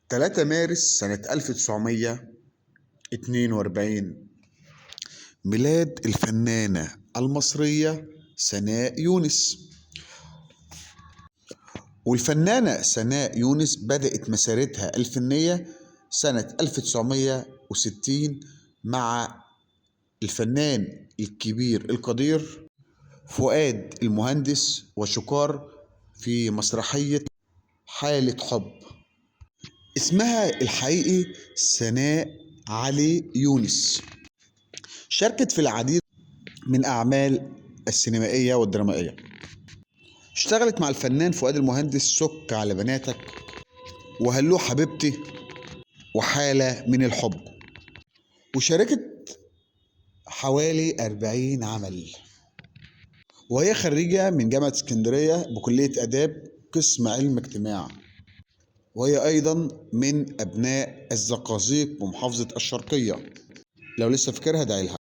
3 مارس سنة 1942، ميلاد الفنانة المصرية سناء يونس. والفنانة سناء يونس بدأت مسيرتها الفنية سنة 1960 مع الفنان الكبير القدير فؤاد المهندس وشوكار في مسرحية حالة حب. اسمها الحقيقي سناء علي يونس. شاركت في العديد من أعمال السينمائية والدرامية. اشتغلت مع الفنان فؤاد المهندس سك على بناتك، وهلو حبيبتي، وحالة من الحب، وشاركت حوالي 40 عمل. وهي خريجة من جامعة اسكندرية بكلية آداب قسم علم اجتماع، وهي أيضا من أبناء الزقازيق بمحافظة الشرقية. لو لسه فاكرها دعيلها.